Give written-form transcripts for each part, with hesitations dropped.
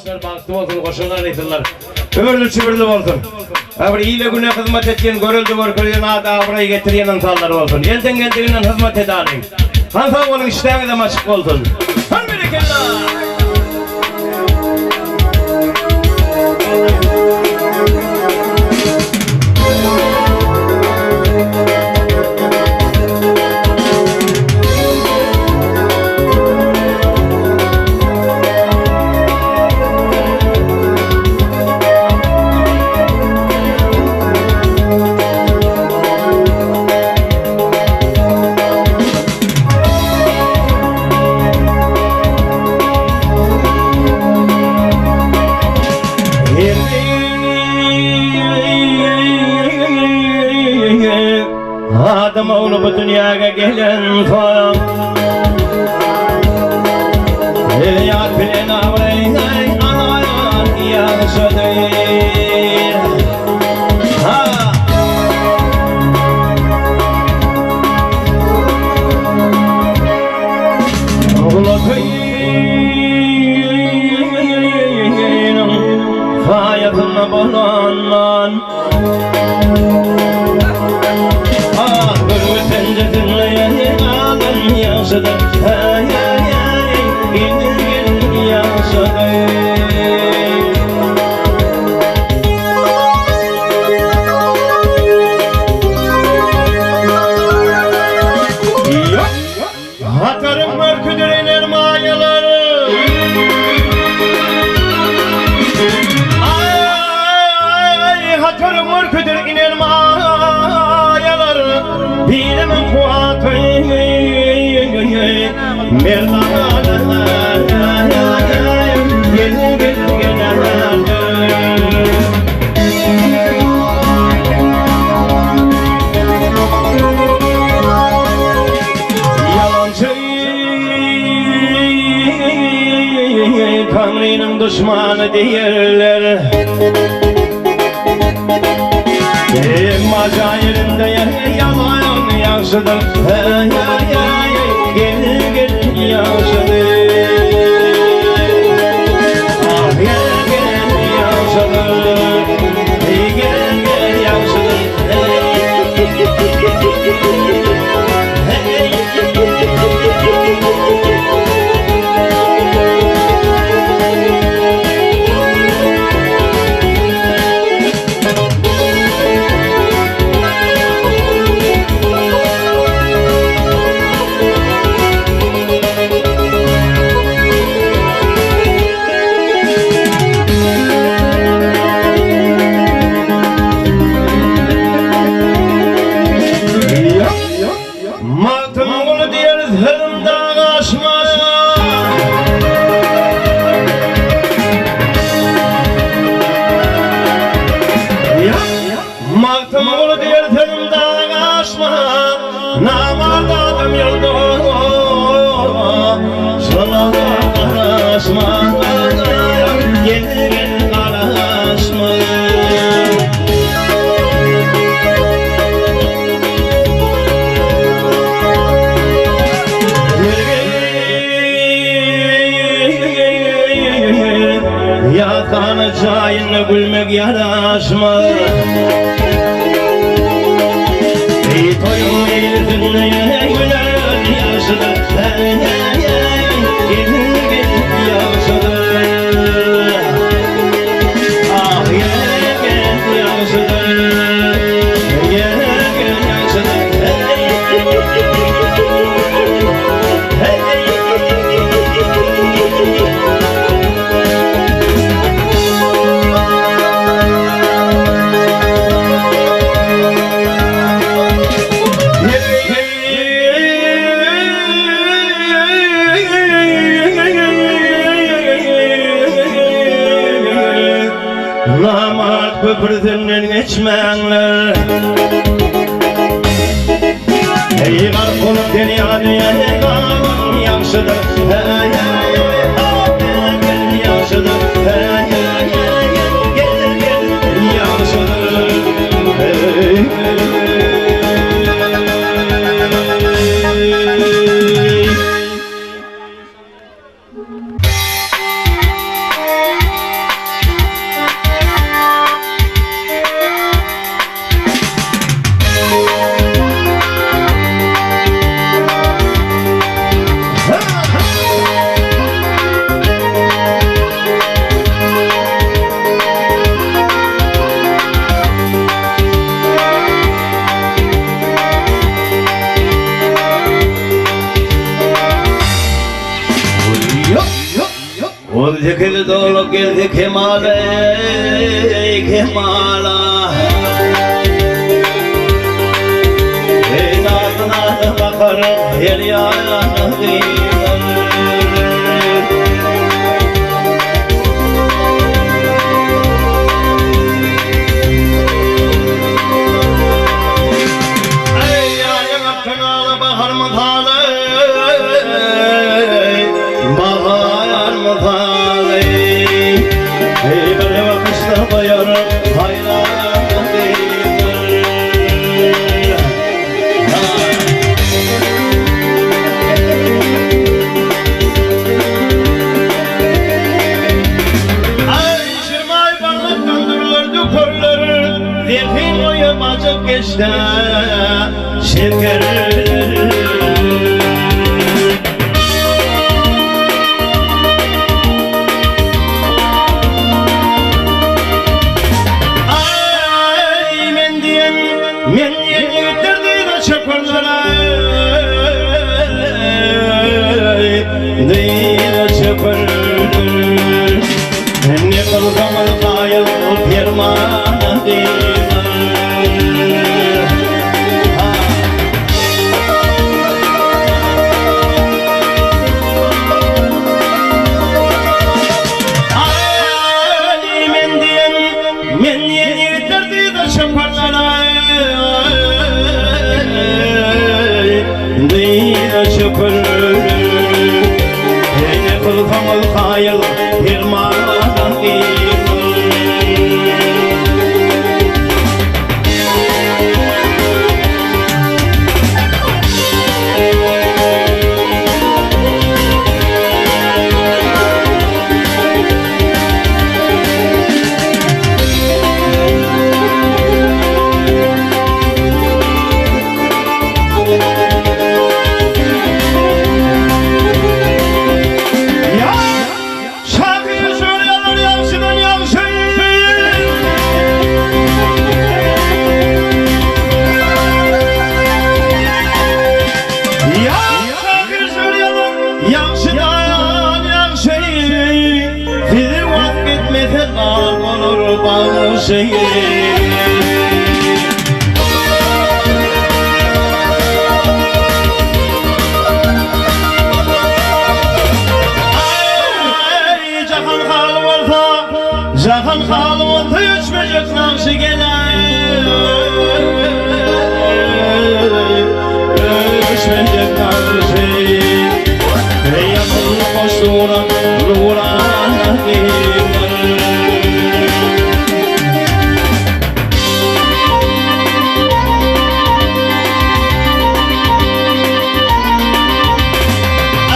Başlar bagtly bolsun, goşalar aýsynlar. Ömürli çübürli bolsun. Ha bir ile güne hyzmat etýän, görelde görkezýän, at abraý getirýän ynsanlar bolsun. Elden geldiginden hyzmat edalyň. Han sag boluň, işdäňizem açyk bolsun. Han berekella! Adam ogly bu dünýäge gelensoň Ýat bilen abraý alan ýagşydyr. Ha! Gulakynyň saýasynda bolandan Ah, görgi penjesinde galan ýagşydyr. Aý, aý, aý, gelin, gelin ýagşydyr. Hataryň mörküdir iner maýalary. Aý, hataryň mörküdir iner maýalary. Birimiň kuwwaty merdana. Gel, gel, gel, Ýalançy Taňrynyň duşmany diýerler. Emma jaýyrynda ýalan ýagşydyr. Heý, heý, gel, gel ýagşydyr. Ah, gel, gel ýagşydyr. Hey, gel, gel ýagşydyr. Magtymguly diýer sözüm dag aşma. Magtymguly diýer sözüm dag aşma. Namart adam ýolda şolara garaşma. Gel gel garaşma. Ýatana jaýynda gülmek ýaraşmaz. Eý toýuň meýlisinde gülen ýagşydyr. Heý, heý, heý, gelin, gelin ýagşydyr. Ah, gel, gel ýagşydyr. Gel, gel ýagşydyr. Heý, heý. Namart köprüsinden geçmäňler. Eý gark bolup derýada galan ýagşydyr. Heý, heý, ýagşydyr. Heý, heý, gel, gel, ýagşydyr. Heý, heý. 18 dolup geldi kemala, ey kemala. Ey nazlı nazlı bakar her yana Ey yayan akınala bahar mysaly, Bahar mysaly. Ey bir bakışda doýar haýran gyzlar. Ay şirmay barmak döndürler dökürler, Zehin oýa bacık geçdi şeker. Ay men diýen, men diýen ýigitler dyza çökerler ay, dyza çökerler. Ne kylsaňyz kaýyl permana gyzlar. Ha. Ay men diýen, men diýen ýigitler dyza çökerler ay, dyza çökerler. Ne kylsaňyz kaýyl permana gyzlar. Ya şahyr söylüyorlar ýagşydan ýagşy. Ya şahyr söylüyorlar ýagşydan ýagşy. Sizi wasp etmese lal bolar bagşy. Ay jahan haly bolsa, jahan haly bolsa öçmejek nagşy gelen. Öçmejek nagşy. Ey akylly hoş duran, nurana gyzlar.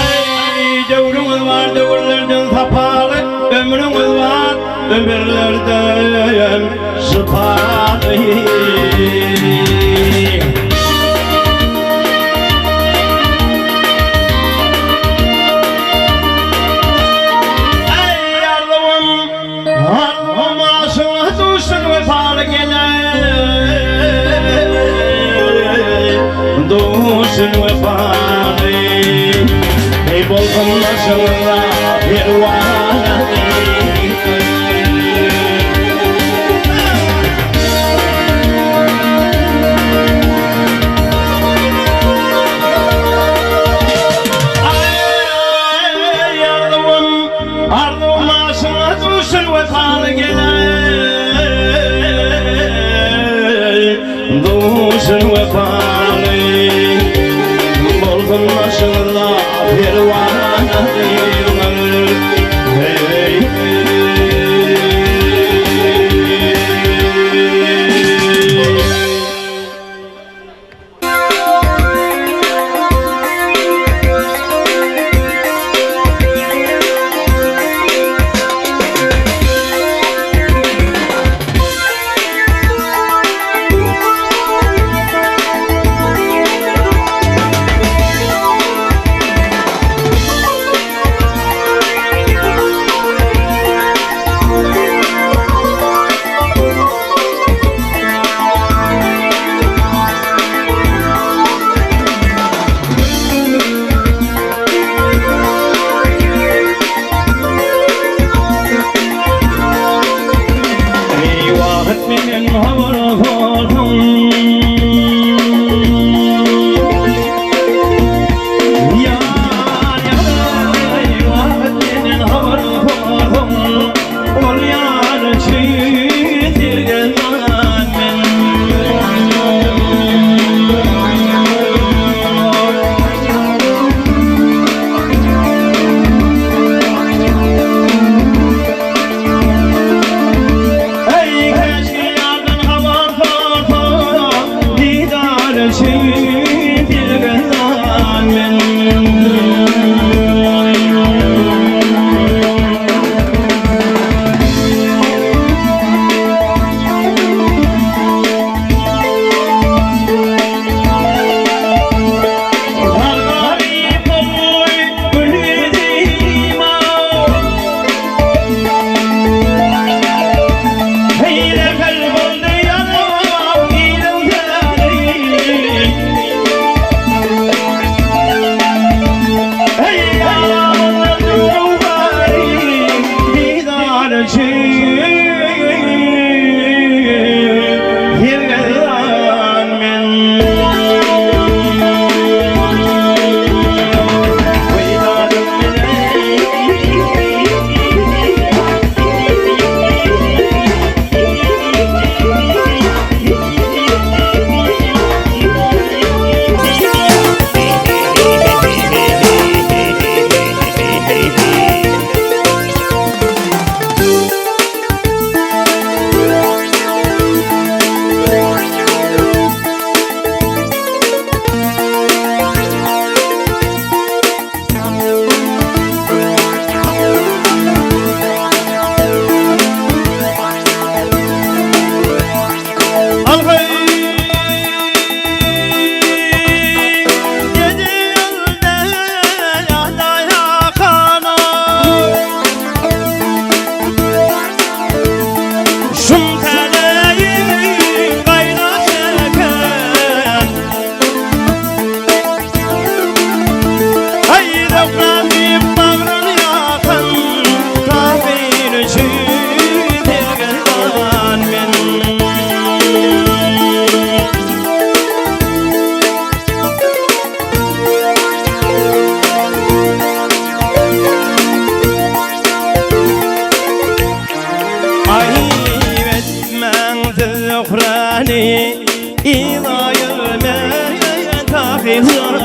Ay döwrüňiz bar döwürlerden sapaly, ömrüňiz bar ömürlerden şypaly. Ay arzuwym, arzuwym aşygyna duşsun wepaly gelen, duşsun wepaly. Ey bolsun başyňyzda perwana Ay arzuwym, arzuwym aşygyna duşsun wepaly gelen, duşsun wepaly. Bolsun başyňyzda perwana gyzlar. Hey, hey.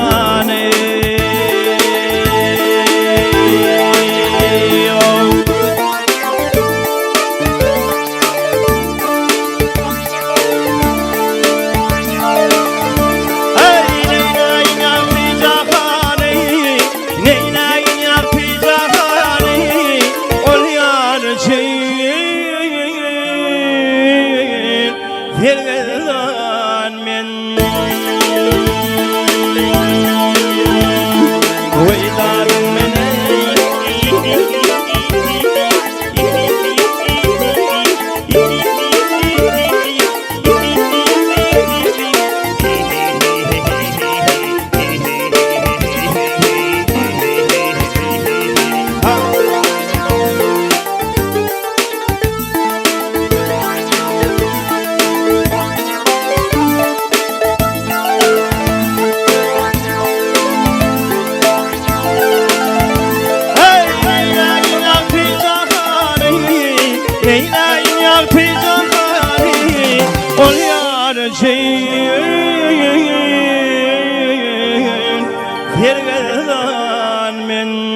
jahany. Eý, neýläýin ýagty jahany, Neýläýin ýagty jahany, Ol ýar üçin sergezdan men. Weýdadyň meni. Neýläýin ýagty jahany, Ol ýar üçin sergezdan men.